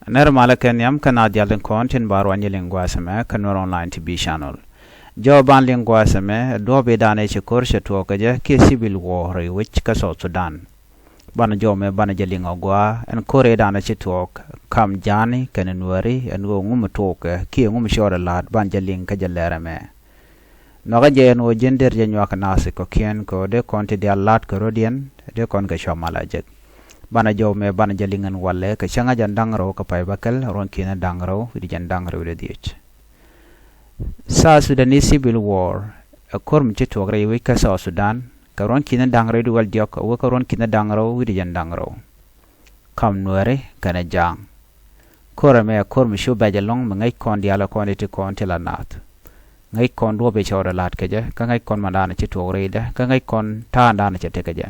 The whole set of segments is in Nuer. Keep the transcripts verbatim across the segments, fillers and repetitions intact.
Nɛr malä kɛ nhiam kä naath diaal tin kɔn tin ba ruany liŋ gua̱a̱th ɛmɛ kä Nuer Online T V Channel. Jɔw ban liŋ gua̱a̱th ɛmɛ, duɔ̱ɔ̱p ëëdan ëë ci ko̱r cɛ tuɔɔk kɛ jɛ kiɛ civil war rɛy wec kä South Sudan. Banɛ jɔw mɛ banɛ jɛ liŋ a gua̱a̱ ɛn ko̱r ëëdan ëë ci tuɔɔk kam ja̱a̱ni kɛnɛ Nuääri, ɛn ɣöö ŋu mi tuɔɔkɛ kiɛ ŋu mi cɔɔdɛ la̱a̱t, banɛ jɛ liŋ kä jɛ lɛr ɛmɛ. Nhɔakä jɛ ɛn ɣöö ji̱n deri jɛ nyuak kɛ naath kɔ̱kiɛn kɛ ɣöö dee kɔn ti diaal la̱a̱t kɛ rɔ̱diɛn, dee kɔn kɛ cua mal a jek. Banɛ jɔw mɛ banɛ jɛ liŋ ɛn walɛ kɛ cäŋ a jɛn da̱ŋ rɛw kɛ pay bäkɛl ruɔ̱n ki̱ni da̱ŋ rɛw wi̱cdɛ jɛn da̱ŋ rɛw wi̱cdɛ dhiec. South Sudanese Civil War ɛ ko̱r mi ci tuɔɔk rɛy wec kä South Sudan kɛ ruɔ̱n ki̱ni da̱ŋ rɛw wi̱cdɛ wäl diɔ̱k a wä kä ruɔ̱n ki̱ni da̱ŋ rɛw wi̱cdɛ jɛn da̱ŋ rɛw. Kam Nuääri kɛnɛ Ja̱a̱ŋ. Ko̱r ɛmɛ ɛ ko̱r mi cu bɛc ɛlɔ̱ŋ mi ŋäc kɔn diaal ɛ kɔn iti kɔn ti la naath. Ŋäc kɔn duɔ̱ɔ̱p ëë cɛ rɔɔdɛ la̱a̱t kɛ jɛ, kä ŋäc kɔn mandan cɛ tuɔɔk rɛydɛ, kä ŋäc kɔn ta̱a̱ndan cɛ tekɛ jɛ.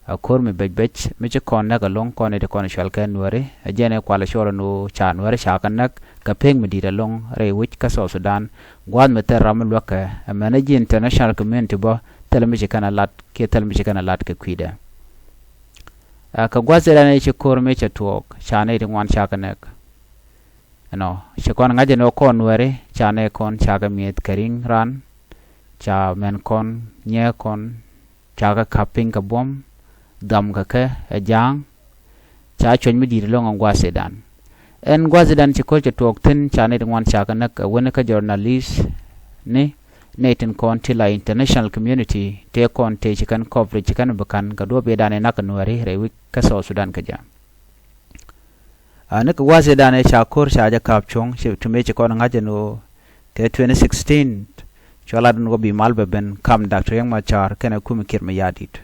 A ko̱r mi bec bec mi ci kɔn näk ɛlɔ̱ŋ kɔn iti kɔn cual kɛ Nuääri, ɛ jɛn ɛ kual cɔɔl ɛn ɣöö ca Nuääri ca kɛ näk kɛ pek mi di̱i̱t ɛlɔ̱ŋ rɛy wec kä South Sudan. Gua̱a̱th mi thil ram mi luäkɛ, ɛ mɛn ɛ ji̱ international community bä thil mi ci kɛn ɛ lat kiɛ thil mi ci kɛn ɛ lat kɛ kui̱dɛ. Ɛ kɛ gua̱a̱th ëëdan ëë ci ko̱r mi cɛ tuɔɔk, ca nɛy ti ŋuan ca kɛ näk. Ɛnɔ, ci kɔn ŋa̱c ɛn ɣöö kɔn Nuääri ca nɛy kɔn ca kɛ mi̱eth kɛ ri̱ŋ ran, ca mɛn kɔn, nyɛɛ kɔn, ca kɛ ka̱p piny kɛ buɔ̱m, dham kɛ kɛ ɛ Ja̱a̱ŋ. Ca cuɔ̱c mi di̱i̱t ɛlɔ̱ŋ ɛn gua̱a̱th ëëdan. Ɛn gua̱a̱th ëëdan ci ko̱r cɛ tuɔɔk thi̱n, ca nɛy ti ŋuan ca kɛ näk, ɛ wen kä journalist ni, nɛy tin kɔn ti la international community tëë kɔn tëë ci kɛn coverage ci kɛn bi ka̱n kɛ duɔ̱ɔ̱p ëëdan ëë nak kɛ Nuääri rɛy wec kä South Sudan kɛ jɛ. A ni kɛ gua̱a̱th ëëdan ëë ca ko̱r ca jɛ ka̱p cuɔ̱ŋ, ci ti mëë ci kɔn ŋa̱c ɛn ɣöö kɛ twenty sixteen, cua lat ɛn ɣöö bi mal bɛ ben kam Doctor Riek Machar kɛnɛ kumɛ Kiir Mayardit.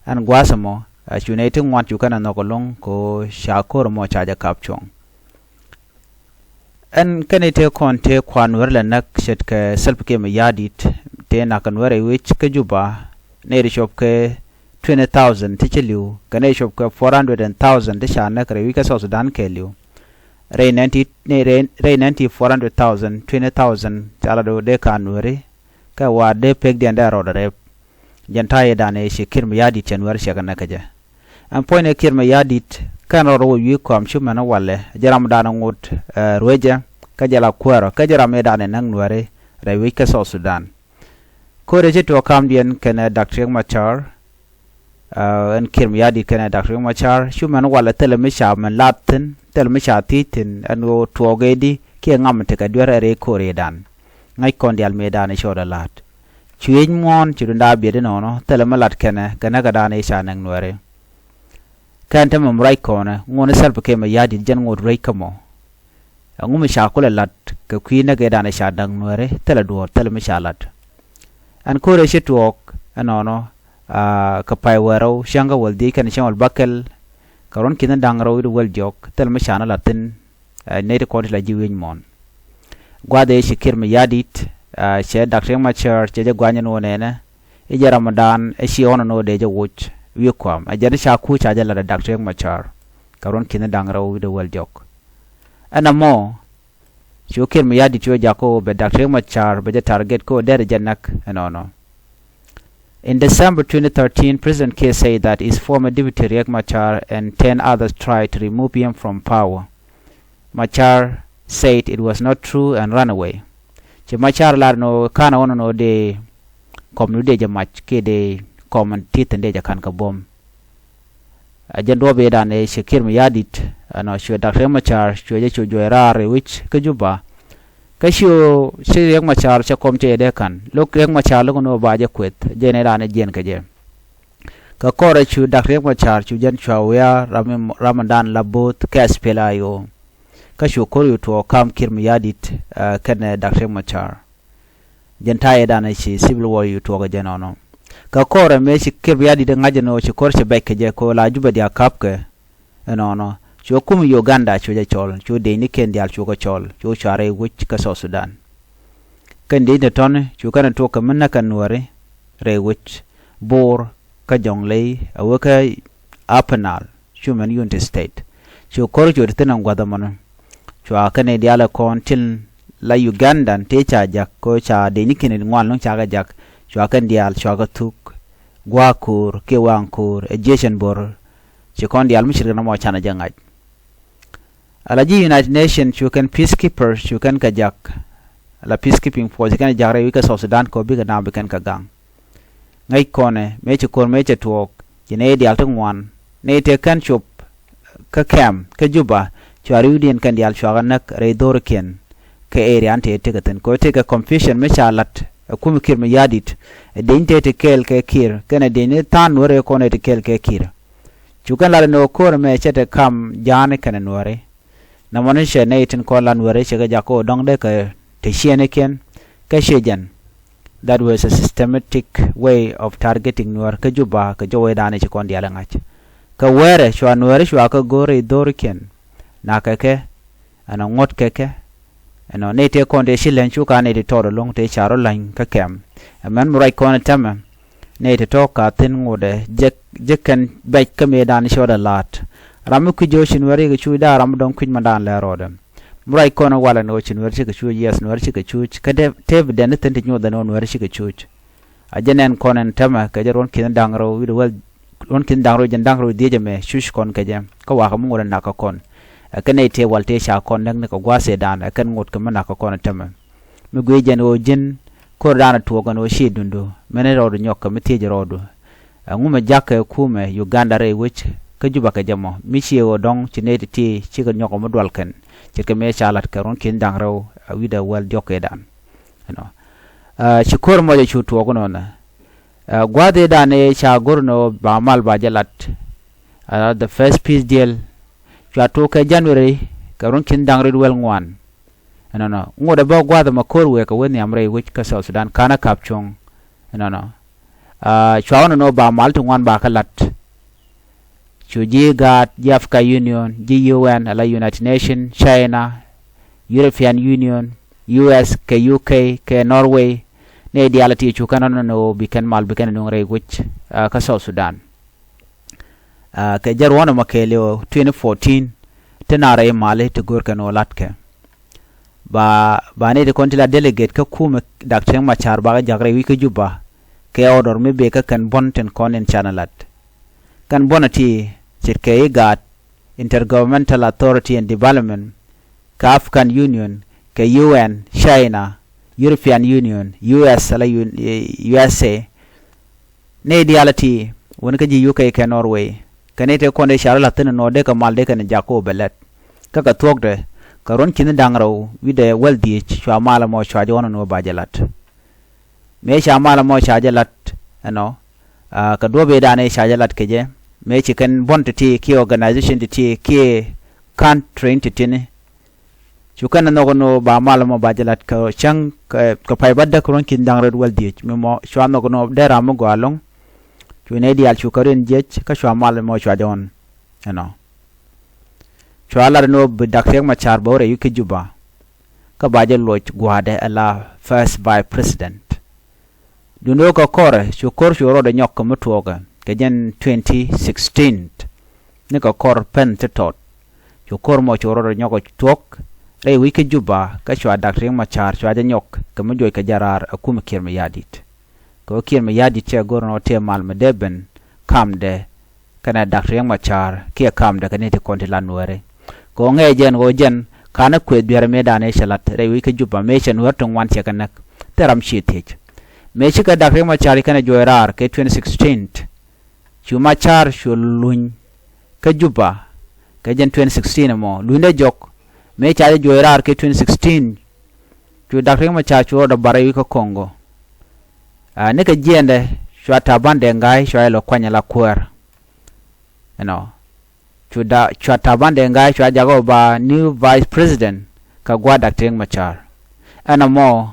Ɛn gua̱a̱th ɛmɔ, ɛ cu nɛy ti ŋuan cu kɛn ɛ nhɔk ɛlɔ̱ŋ kɛ ɣöö ca ko̱r ɛmɔ ca jɛ ka̱p cuɔ̱ŋ. Ɛn kɛn i̱ tëë kɔn tëë kua̱r Nuääri lɛ näk ce̱tkɛ Salva Kiir Mayardit, tëë nak kɛ Nuääri rɛy wec kä Juba, nɛy ti cop kɛ twenty thousand ti ci li̱w, kɛ nɛy cop kɛ four hundred thousand ti ca näk rɛy wec kä South Sudan kɛɛliw. Rɛy nineteen, rɛy, rɛy nineteen four hundred thousand, twenty thousand ca lat ɣöö dee ka̱n Nuääri, kɛ wa̱a̱ dee pekdiɛn dee rɔɔdɛ rɛp. Jɛn ta̱yɛ dan ëë ci Kiir Mayardit cɛ Nuääri cɛ kɛ näk kä jɛ. Ɛn puɔ̱nydɛ Kiir Mayardit kɛn rɔɔdɛ wä wi̱i̱ kɔam cu mɛn walɛ, jɛ ram dan ŋot, ɛ, ruecɛ, kä jɛ la kuäärä, kä jɛ ram ëë dan ëë näk Nuääri rɛy wec kä South Sudan. Ko̱rɛ ci tuɔɔk kamdiɛn kɛnɛ Doctor Riek Machar, ɛ, ɛn Kiir Mayardit kɛnɛ Doctor Riek Machar, cu mɛn walɛ thilɛ mi ca mɛn lat thi̱n, thilɛ mi ca thiec thi̱n, ɛn ɣöö tuɔɔk ëëdi kiɛ ŋam tekɛ duer ɛ rɛy ko̱rɛ dan. Ŋäc kɔn diaal mëëdan ëë cɔɔdɛ la̱a̱t. Cuëëc muɔ̱ɔ̱n ci duŋda biɛt inɔnɔ, thilɛ mi lat kɛnɛ, kɛ näkädan ëë ca näk Nuääri. Kɛn te mɛm ruac kɔnɛ, ŋuɔ̱n Salva Kiir Mayardit jɛn ŋot ruec kä mɔ. Ɛŋu mi ca kulɛ lat kɛ kui̱ näk ëëdan ëë ca näk Nuääri, thilɛ duɔ̱ɔ̱r, thilɛ mi ca lat. Ɛn ko̱rɛ ci tuɔɔk, ɛnɔnɔ, a, kɛ pay wäl rɛw, cäŋ kä wäl dhiec kɛnɛ cäŋ wäl bäkɛl, kɛ ruɔ̱n ki̱ni da̱ŋ rɛw wi̱cdɛ wäl diɔ̱k, thilɛ mi ca nɛ lat thi̱n, ɛ, nɛy ti kɔn ti la ji̱ wi̱c muɔ̱ɔ̱n. Gua̱a̱th ëë ci Kiir Mayardit, ɛ, cɛ Doctor Riek Machar, cɛ jɛ gua̱ny ɛn ɣöö nɛnɛ, i̱ jɛ ramdan, ɛ ci ɣɔ̱n ɛn ɣöö dee jɛ woc wi̱i̱ kua̱m. Ɛ jɛn ca kuc ca jɛ lat ɛ Doctor Riek Machar, kɛ ruɔ̱n ki̱ni da̱ŋ rɛw wi̱cdɛ wäl diɔ̱k. Ɛn ɛmɔ, cu Kiir Mayardit cu jak ɣöö bɛ Doctor Riek Machar, bɛ jɛ target kä ɣöö derɛ jɛ näk ɛnɔnɔ. In December twenty thirteen, President Kiir said that his former deputy Riek Machar and ten others tried to remove him from power. Machar said it was not true and ran away. Ci Machar lar nɔ kanɛ ɣɔn nɔ dee kɔm nu dee jɛ mac kiɛ dee kɔm ti thi̱n dee jɛ ka̱n kɛ buɔ̱m. A jɛn duɔ̱ɔ̱p ëëdan ëë ci Kiir Mayardit, ɛnɔ cuɛ Doctor Riek Machar, cuɛ jɛ cu juɔc raar rɛy wec kä Juba. Kä ci ɣöö ci Riek Machar cɛ kɔm cɛ jɛ dee ka̱n. Lo̱k Riek Machar lo̱k ni ɣöö ba jɛ kueth, jɛn ëëdan ëë jiɛn kɛ jɛ. Kɛ kɔrɛ cu Doctor Riek Machar cu jɛn cua wiaa ram, ramdan la bo̱o̱th kɛ SPLA-IO. Kä cu ko̱r cu tuɔɔk kam Kiir Mayardit, ɛ, kɛnɛ Doctor Riek Machar. Jɛn ta̱yɛ dan ëë ci civil war cu tuɔɔk ɛ jɛn ɔnɔ. Kɛ kɔrɛ mëë ci Kiir Mayardit ŋa̱c ɛn ɣöö ci ko̱r cɛ bɛc kɛ jɛ kɛ ɣöö la Juba diaal ka̱pkɛ. Ɛnɔnɔ, cu kum Uganda cu jɛ cɔl, cu dëëcnikiɛn diaal cukɛ cɔl, cu cuarɛ wec kä South Sudan. Kɛn dëëcni tɔ̱ni cu kɛn tuɔk kɛ mi näk kɛ Nuääri rɛy wec, Bor, kä Jonglei, a wä kä Upper Nile, cu mɛn Unity State. Cu ko̱r cu ti thi̱n ɛn gua̱th ɛmɔni. Cua kɛn i̱ diaal ɛ kɔn tin la Ugandan tëë ca jak, kɛ ɣöö ca dëëcnikiɛn ŋuan lo̱ŋ ca kɛ jak, cua kɛn diaal cua kɛ thuk gua̱a̱k ko̱o̱r kiɛ waŋ ko̱o̱r ɛ jiecɛn bo̱r. Ci kɔn diaal mi ce̱tkɛ nɔmɔ canɛ jɛ ŋa̱c. Ala ji̱ United Nations cu kɛn peacekeeper cu kɛn kɛ jak. Ala peacekeeping force kɛn jak rɛy wi̱c kä South Sudan kɛ ɣöö bikɛ naath bi kɛn kɛ gaŋ. Ŋäc kɔnɛ mëë ci ko̱r mëë cɛ tuɔɔk ci nɛy diaal ti ŋuan nɛy tëë kɛn cop kä kɛm kä Juba cua ri̱wdiɛn kɛn diaal cua kɛ näk rɛy dho̱rikiɛn. Kɛ area in tëë tekɛ thi̱n kɛ ɣöö tekɛ confusion mi ca la̱t ɛ kum Kiir Mayardit ɛ dieny tëë ti kɛɛl kɛ Kiir kɛnɛ dieny ni tha̱a̱ŋ Nuäri kɔn ɛ ti kɛɛl kɛ Kiir. Cu kɛn lat ɛn ɣöö ko̱r ɛmɛ cɛ te kam ja̱a̱ni kɛnɛ Nuäri. Nɔmɔ ni cɛ nɛy tin kɔn la Nuäri cɛ kɛ jak kä ɣöö dɔ̱ŋ dee kɛ te ciëënikiɛn kä ciɛ jɛn. That was a systematic way of targeting Nuäär kä Juba kɛ jɔwädan ci kɔn diaal ɛ ŋa̱c. Kɛ wäärɛ cua Nuäri cua kɛ go̱r i̱ dho̱rikiɛn. Nakɛ kɛ ɛnɔ ŋuɔ̱t kɛ kɛ. Ɛnɔ nɛy tëë kɔn tëë ci leny cukɛ a nɛy ti tɔɔt ɛlɔ̱ŋ tëë ca rɔ läny kä kɛm. Ɛmɛn mi ruac kɔn ɛ täämɛ nɛy ti tɔ̱ ka thi̱n ŋotdɛ jek jek kɛn bɛc kä mëëdan cɔɔdɛ la̱a̱t. Ram mi kui̱c jɛ ɣöö ci Nuäri kɛ cuuc da̱a̱ ram mi dɔ̱ŋ kui̱c mandan lɛ rɔɔdɛ. Mi ruac kɔn ɛ walɛ ni ɣöö ci Nuäri cikɛ cuuc, yes, Nuäri cikɛ cuuc kä te te bi dɛn ni thi̱n ti nyuɔth ɛn ɣöö Nuäri cikɛ cuuc. A jɛ nɛn kɔn ɛn täämɛ kɛ jɛ ruɔ̱n ki̱n da̱ŋ rɛw wi̱c wä ruɔ̱n ki̱n da̱ŋ rɛw jɛn da̱ŋ rɛw dhiec ɛmɛ cuc kɔn kɛ jɛ kä wakä mi ŋot ɛ nak kä kɔn. Ɛ kɛn nɛy tëë wal tëë ca kɔn näk ni kɛ gua̱a̱th ëëdan ɛ kɛn ŋot kɛ mi nak kä kɔn ɛ täämɛ. Mi guic jɛn ɣöö ji̱n ko̱r da̱a̱n ɛ tuɔɔk ɛn ɣöö ci duŋdu mɛn rɔɔdu nyɔk kɛ mi thiec rɔɔdu. Ɛŋu mɛ jakä kumɛ Uganda rɛy wec kä Juba kɛ jɛ mɔ mi ciɛ ɣöö dɔ̱ŋ ci nɛy ti̱ti̱ cikɛ nyɔk ɛ mi dual kɛn ce̱tkɛ mëë ca la̱t kɛ ruɔ̱n ki̱n da̱ŋ rɛw ɛ wi̱cdɛ wäl diɔ̱k ëëdan. Ɛnɔ ci ko̱r mɔcɛ cu tuɔɔk inɔnɛ. Ɛ gua̱a̱th ëëdan ëë ca go̱r inɔ ba mal ba jɛ lat. Ɛ the first peace deal cua tuɔɔk kɛ January kɛ ruɔ̱n ki̱n da̱ŋ rɛw wäl ŋuan. Ɛnɔnɔ ŋotdɛ bä gua̱a̱th ɛmɛ ko̱r wëë kɛ wä nhiam rɛy wec kä South Sudan ka̱n ɛ ka̱p cuɔ̱ŋ. Ɛnɔnɔ cua wä nɔnɔ ba mal ti ŋuan ba kä la̱t. Cu ji̱ IGAD, ji̱ Africa Union, ji̱ U N ala United Nation, China, European Union, U S kɛ U K kɛ Norway. Nɛy diaal ti cu kɛn rɔ̱ nɔnɔ bi kɛn mal bi kɛn nuŋ rɛy wec kä South Sudan. Kɛ jɛ ruɔ̱n ɛmɔ kɛɛliw twenty fourteen ti na rɛy mali ti go̱o̱r kɛn ɣöö la̱tkɛ. Ba ba nɛy ti kɔn ti la delegate kä kumɛ Dak Riek Machar bakɛ jak rɛy wi̱c kä Juba kɛ order mi bëë kä kɛn buɔ̱n tin kɔn in canɛ lat. Kɛn buɔ̱n ti ce̱tkɛ IGAD, Intergovernmental Authority and Development, kɛ African Union, kɛ U N, China, European Union, U S ala U S A. Nɛy diaal ti wun kä ji̱ U K kɛ Norway kɛ nɛy tëë kɔn dee ca rɔ la̱th thi̱n ɛnɔ dee kɛ mal dee kɛn jak kä ɣöö bɛ lɛt. Kä kɛ thuɔ̱kdɛ kɛ ruɔ̱n ki̱n da̱ŋ rɛw wi̱cdɛ wäl dhiec cua mal ɛmɔ cua jɛ ɣɔn ɛn ɣöö ba jɛ la̱t. Mëë ca mal ɛmɔ ca jɛ la̱t ɛnɔ kɛ duɔ̱ɔ̱p ëëdan ëë ca jɛ la̱t kɛ jɛ mëë ci kɛn buɔ̱n ti̱ti̱ kiɛ organization ti̱ti̱ kiɛ country ti̱ti̱ni. Cu kɛn ɛ nhɔk ɛn ɣöö ba mal ɛmɔ ba jɛ la̱t kɛ cäŋ kɛ pay bädäk ruɔ̱n ki̱n da̱ŋ rɛw wäl dhiec mi mɔ cua nhɔk ɛn ɣöö dee ram mi gɔaa ɛlɔ̱ŋ. Cu nɛy diaal cu kɛ riɛn jiɛc kä cua mal ɛmɔ cua jɛ ɣɔn ɛnɔ. Cua lat ɛn ɣöö bi Dak Riek Machar bɛ wä rɛy wi̱c kä Juba kä ba jɛ luɔc gua̱a̱dɛ ala first vice president. Duundɛ ɣöö kɛ kɔrɛ cu ko̱r cu rɔɔdɛ nyɔk kɛ mi tuɔɔkɛ kɛ jɛn twenty sixteen. Ni kɛ kɔr pɛn ti tɔt cu ko̱r mɔ cu rɔɔdɛ nyɔk kɛ tuɔɔk rɛy wi̱c kä Juba kä cua Dak Riek Machar cua jɛ nyɔk kɛ mi juɔc kɛ jɛ raar ɛ kumɛ Kiir Mayardit. Kɛ ɣöö Kiir Mayardit cɛ go̱r ɛn ɣöö tëë mal mi dee ben kamdɛ kɛnɛ Dak Riek Machar kiɛ kamdɛ kɛ nɛy ti kɔn ti la Nuääri. Kɛ ɣöö ŋäcɛ jɛn ɣöö jɛn ka̱n ɛ kuëth biɛrɛ mëëdan ëë cɛ la̱t rɛy wi̱c kä Juba mëë cɛ Nuäär ti ŋuan cɛ kɛ näk. Thil ram ci thiec mëë cikɛ Dak Riek Machar kɛnɛ juɔc raar kɛ twenty sixteen. Cu Machar cu luny kä Juba kɛ jɛn twenty sixteen ɛmɔ lunydɛ jɔk mëë ca jɛ juɔc raar kɛ twenty sixteen. Cu Dak Riek Machar cu rɔɔdɛ bar rɛy wi̱c kä Congo. Aa, nikɛ jiɛɛndɛ cua Taban Deng Gai cua jɛ lɔ kuany ala kuäär. Ɛnɔ cu da cua Taban Deng Gai cua jakɔ ba new vice president kɛ gua̱a̱th Dak Riek Machar. Ɛn ɛmɔ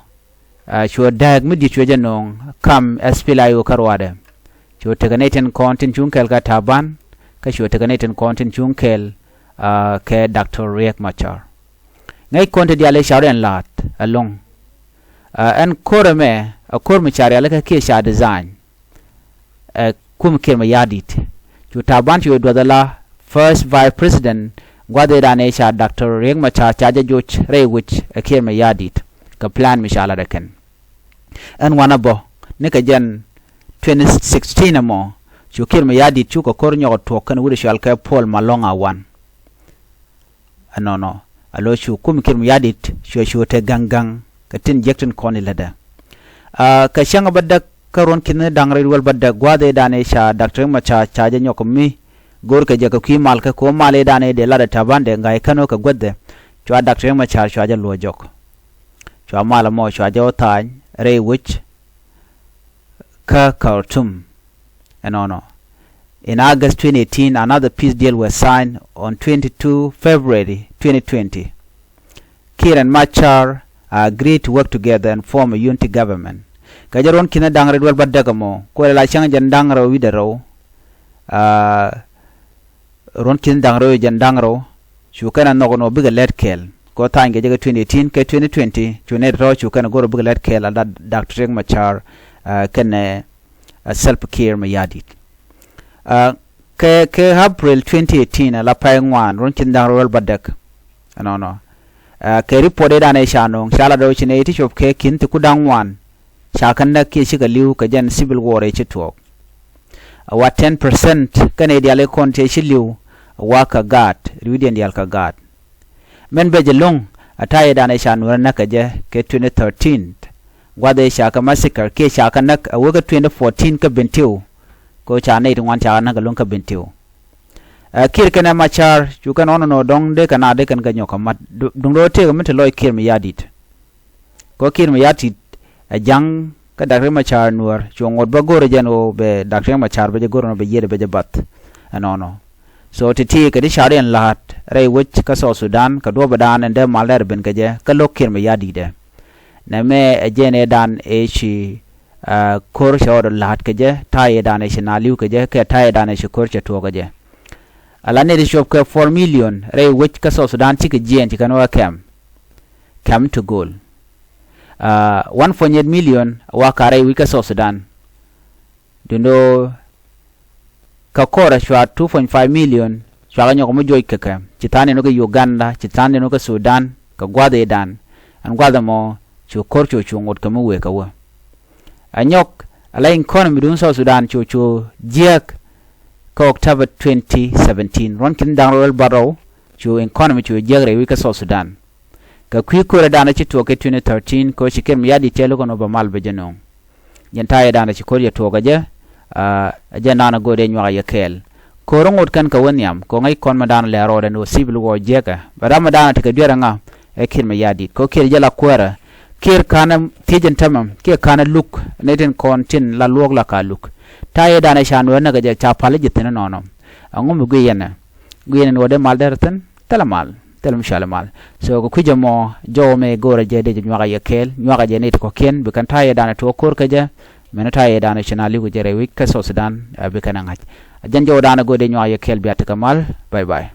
aa, cu dääk mi di̱t cuɛ jɛ no̱o̱ŋ kam S P L A I O kä ruaadɛ. Cu tekɛ nɛy tin kɔn tin cuŋ kɛɛl kɛ Taban kä cu tekɛ nɛy tin kɔn tin cuŋ kɛɛl aa kɛ Doctor Riek Machar. Ŋäc kɔn ti diaal i̱ ca rɔ ɛn la̱a̱t ɛlɔ̱ŋ. Aa, ɛn ko̱r ɛmɛ ɛ ko̱r mi ca rialikä kiɛ ca design. Ɛ kum Kiir Mayardit. Cu Taban cu duɔth ala first vice president gua̱th ëëdan ëë ca Doctor Riek Machar ca jɛ joc rɛy wi̱c ɛ Kiir Mayardit kɛ plan mi ca lat ɛ kɛn. Ɛn wanɛ bä nikɛ jɛn twenty sixteen ɛmɔ cu Kiir Mayardit cukɛ ko̱r nyɔk ɛ tuɔɔk kɛnɛ wut ɛ cɔal kɛ Paul Malong Awan. Ɛnɔnɔ a lo̱ cu kum Kiir Mayardit cuɛ cu te ga̱ŋ ga̱ŋ kɛ tin jiäk tin kɔn i̱ lätdɛ. Kɛ cäŋ bädäk kä ruɔ̱n ki̱n da̱ŋ rɛw wäl bädäk gua̱a̱th ëëdan ëë ca Doctor Riek Machar ca jɛ nyɔk mi go̱o̱rkɛ jɛ kɛ kui̱ mal kä ko̱ mal ëëdan ëë dee lat ɛ ta̱ba̱ndɛ ŋa̱c kän ɣöö kɛ guäthdɛ. Cua Doctor Riek Machar cua jɛ luɔ̱c jɔk. Cua mal ɛmɔ cua jɛ wä tha̱a̱ny rɛy wec kä Khartoum. Ɛnɔnɔ. In August twenty eighteen, another peace deal was signed on twenty-two February twenty twenty. Kiir and Machar agreed to work together and form a unity government. Kɛ jɛ ruɔ̱n ki̱n da̱ŋ rɛw wäl bädäk ɛmɔ kuɛ la cäŋ jɛn da̱ŋ rɛw wi̱cdɛ rɛw. Ruɔ̱n ki̱n da̱ŋ rɛw jɛn da̱ŋ rɛw cu kɛn a nhɔk ɛn ɣöö bikɛ lät kɛɛl kɛ ɣöö tha̱a̱ny kɛ jɛ kɛ twenty eighteen kɛ twenty twenty cu nɛy tɔ̱tɔ̱ cu kɛn a go̱r ɣöö bikɛ lät kɛɛl a Doctor Riek Machar kɛnɛ Salva Kiir Mayardit. Kɛ kɛ April twenty eighteen a la pay ŋuan ruɔ̱n ki̱n da̱ŋ rɛw wäl bädäk. Ɛnɔnɔ. Kɛ report ëëdan ëë ca nööŋ ca la dɔ̱ ci nɛy ti cop kɛ ki̱n ti ku da̱ŋ ŋuan ca kɛ näk kiɛ cikɛ li̱w kɛ jɛn civil war ëë ci tuɔɔk. A wa ten percent kɛnɛ diaal i̱ kɔn tëë ci li̱w a wa kɛ gaat ri̱wdiɛn diaal kɛ gaat. Mɛn bɛ jɛ lo̱ŋ a ta̱yɛ dan ɛ ca nuɛr näk kɛ jɛ kɛ twenty thirteen. Gua̱th ëë ca kɛ massacre kiɛ ca kɛ näk a wekɛ twenty fourteen kä Bentiu. Kɛ ca nɛy ti ŋuan ca kɛ näk a lo̱ŋ kä Bentiu. Ɛ Kiir kɛnɛ Machar cu kɛn ɔn nɔ dɔ̱ŋ dee kɛn a dee kɛn kɛ nyɔk kɛ mat duŋdɛ ɣöö tëëkɛ mi te lɔc Kiir Mayardit. Kɔ Kiir Mayardit ɛ ja̱ŋ kä Doctor Riek Machar nuäär cu ŋot bä go̱r jɛn ɣöö bɛ Doctor Riek Machar bɛ jɛ go̱r nɔ bɛ yiëëd bɛ jɛ bath. Ɛnɔnɔ. So ti̱ti̱ kɛ ti car yɛn la̱a̱t rɛy wec kä South Sudan kɛ duɔ̱ɔ̱pdan ɛn dee mal dɛr ben kɛ jɛ kä lo̱k Kiir Mayardit ɛ. Nɛmɛ ɛ jɛn ëëdan ëë ci ko̱r cɛ ɣɔt la̱a̱t kɛ jɛ ta̱yɛ dan ëë ci na̱a̱ li̱w kɛ jɛ kɛ ta̱yɛ dan ëë ci ko̱r cɛ tuɔɔk kɛ jɛ. Ala nɛy ti cuɔp kɛ four million rɛy wec kä South Sudan cikɛ jiɛɛn ci kɛn wä kɛm. Kɛm ti go̱o̱l. One point eight million wa ka rɛy wec kä South Sudan. Dundo kä kɔrɛ cua two point five million cua kɛ nyɔk mi juɔc kɛ kɛ ci tha̱a̱n ni nɔ kä Uganda ci tha̱a̱n ni nɔ kä Sudan kɛ gua̱th i̱ dan. Ɛn gua̱th ɛmɔ cu ko̱r cu cu ŋot kɛ mi wëë kɛ wä. Ɛ nyɔk ala economy duun South Sudan cu cu jiääk. Kä October twenty seventeen ruɔ̱n ki̱n da̱ŋ rɛw wäl bärɔw cu economy cu jiääk rɛy wec kä South Sudan. Kɛ kui̱ ko̱r ɛ dan ɛ ci tuɔɔk kɛ twenty thirteen kɛ ɣöö ci Kiir Mayardit cɛ lo̱k ɛn ɣöö bɛ mal bɛ jɛ nööŋ. Jɛn ta̱yɛ dan ɛ ci ko̱r jɛ tuɔɔk ɛ jɛ. Ɛ jɛn dan ɛ go̱o̱r dee nyuak ɛ yɛ kɛɛl. Ko̱r ɛ ŋot kɛn kɛ wä nhiam kɛ ɣöö ŋäc kɔn mi dan lɛ rɔɔdɛ ni ɣöö civil war jiääkɛ bɛ ram mi dan ɛ tekɛ duer ɛ ŋa. Ɛ Kiir Mayardit kɛ ɣöö Kiir jɛ la kuäärä. Kiir ka̱n ɛ thiec ɛn tämɛ kiɛ ka̱n ɛ luk ni tin kɔn tin la luɔ̱k la ka luk. Ta̱yɛ dan ɛ ca nuɛɛr näk ɛ jɛ ca pal ɛ ji̱ thi̱n ɛnɔnɔ. Ɛŋu mi guiy yɛn ɛ guiy yɛn ɛ ni wä dee mal dɛr thi̱n. Thilɛ mal thilɛ mi cuali mal. So kɛ kui̱c ɛmɔ jɔwä mëë go̱o̱rä jɛ dee jɛ nyuakä yɛ kɛɛl nyuakä jɛ nɛy ti kɔ̱kiɛn bi kɛn ta̱yɛ dan ɛ tuɔɔk ko̱r kä jɛ. Mɛn ta̱yɛ dan ɛ ci na li̱w kɛ jɛ rɛy wec kä South Sudan ɛ bi kɛn ɛ ŋa̱c. Ɛ jɛn jɔwä dan ɛ go̱o̱r dee nyuakä yɛ kɛɛl bia tekɛ mal. Bye bye.